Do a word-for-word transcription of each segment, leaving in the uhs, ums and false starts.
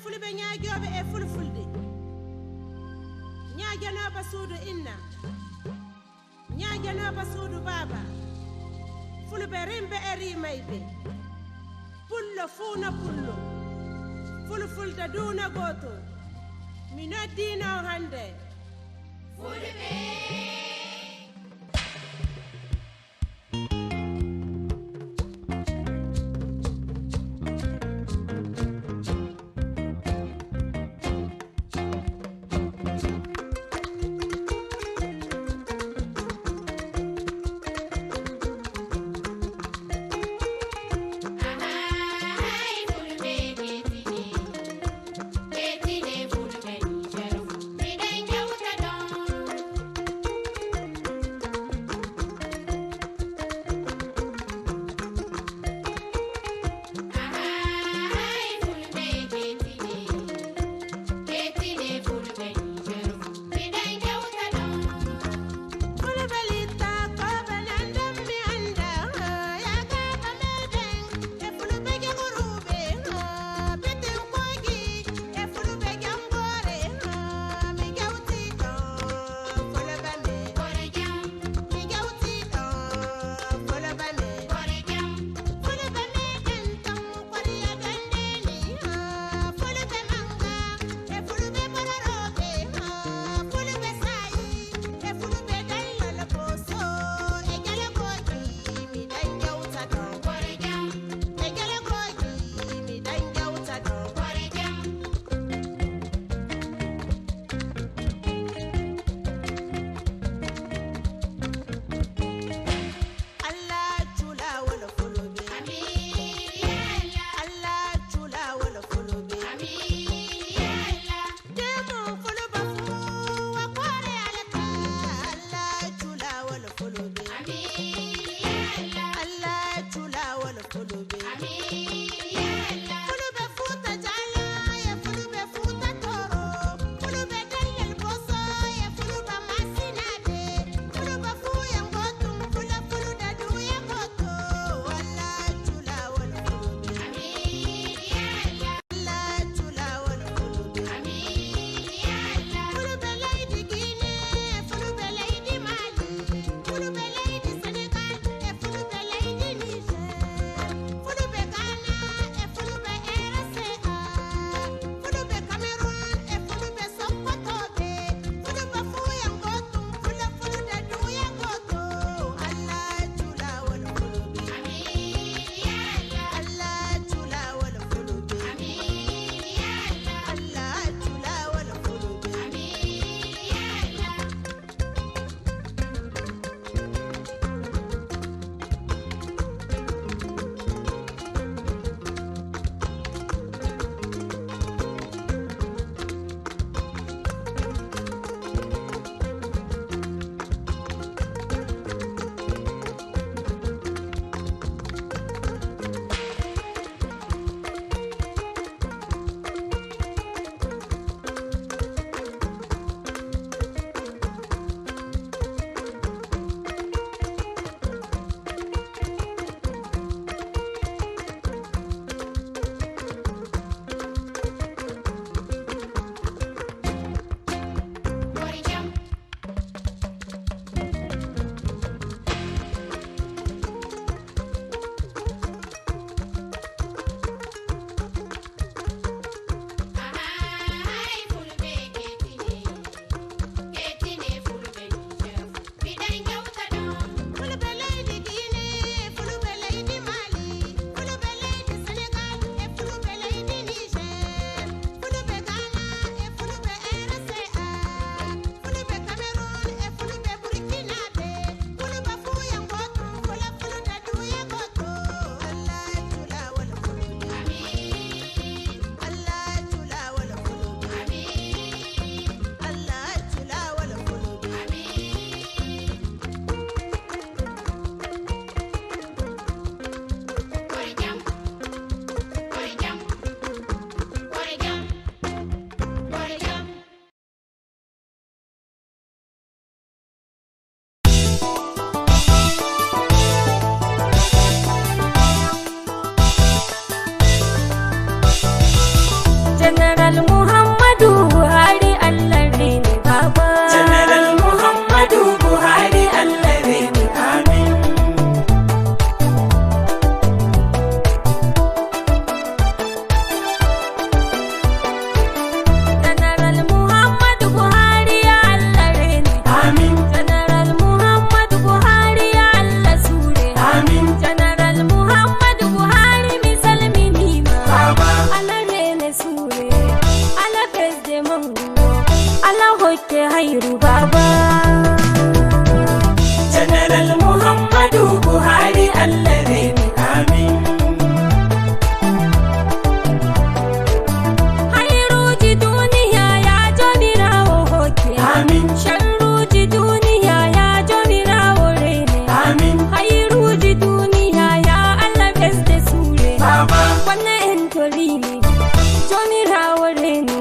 Fulɓe ñaagooɓe e fulfulde, ñaaganooɓe suudu inna, ñaaganooɓe suudu baaba, fulɓe rimɓe e rimayɓe, pullo fuu no pullo, fulfulde duu no gooto. Mi noddiino hannde fulɓe. Muhammadu Buhari, Allah reeni, amin. Hayruuji duniya ya Joomiraawo hokke. Amin. Sharruuji duniya ya Joomiraawo reene. Amin. Hayruuji duniya ya Allah ɓesde suure. Baba. Wonne en toriima. Joomiraawo reenu.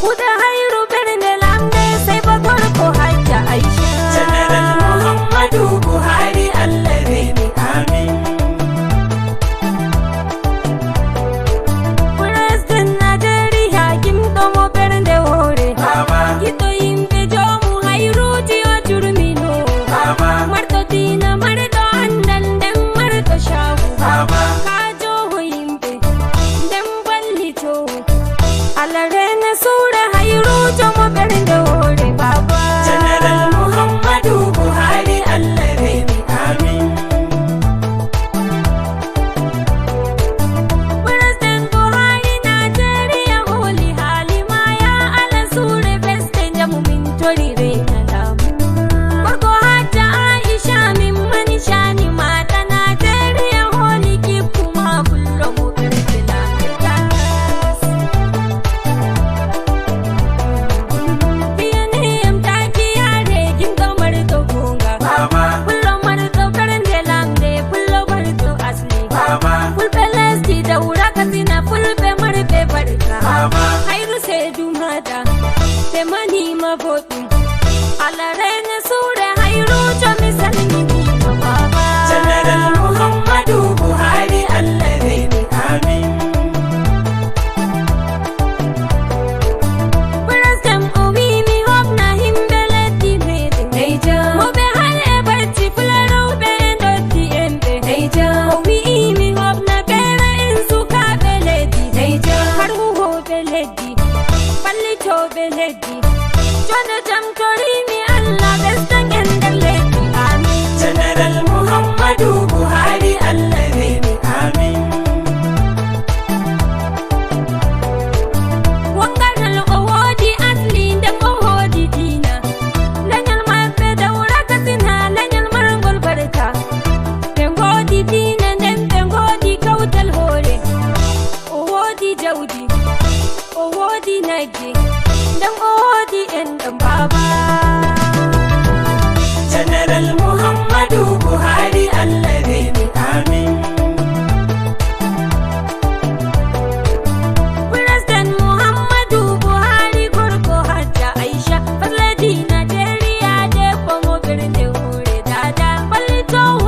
Kuuɗe hayru ɓernde lamnde, sey ba gorko Hajja Ayca. General Muhammadu Buhari, Allah reeni, amin. President Najeriya, gimɗo mo ɓernde woore. Baba. Giɗɗo yimɓe, joomu hayruuji o jurmino. Baba. Marɗo diina, marɗo anndal, nden marɗo caahu. Baba. Ka joowo yimɓe, nden ballitoowo. Allah reene suure hayruujo mo ɓernde woore, Baba. General Muhammadu Buhari, Allah reeni, amin. President Buhari, Najeriya hooli haali ma, ya Allah suure ɓesde njamu, min tori reena laamu. Gorko Hajja Aisha, min mani shani mata Najeriya hooli kikkuma pullo mo ɓernde lamɗo tas. P N A M taki yaare gimɗo marɗo goonga. Baba. Pullo marɗo ɓernde lamnde, pullo marɗo asli. Baba. Fulɓe lesdi Daura Katsina, fulɓe marɓe barka. Baba. Hayru seedu mata, ɓe mani ma boɗɗum. Allah reene suure hayruujo, mi salminiima, Baba. General Muhammadu Buhari, Allah reeni, amin. President o wi'i mi hofna himɓe leddi meɗen. Mawɓe hare e barci, fula rewɓe e ndotti'en ɓe. O wi'i mi hofna ɓeera en sukaaɓe leddi. Har huwooɓe leddi, ballitooɓe leddi. Joɗo jam toriimi Allah, ɓesdan en nder leddi. Amin. General Muhammadu Buhari, Allah reeni, amin. Wongal o woodi asli, nden o woodi diina. Lenyol maɓɓe Daura Katsina, lenyol marngol barka. Ɓe ngoodi diina, nden ɓe ngoodi kawtal hoore. O woodi jawdi, o woodi nagge, nden o woodi enɗam, Baba. General Muhammadu Buhari, Allah reeni, amin. President Muhammadu Buhari, gorko Hajja Aisha, first lady Najeriya, debbo mo ɓernde woore, dada, ballitoowo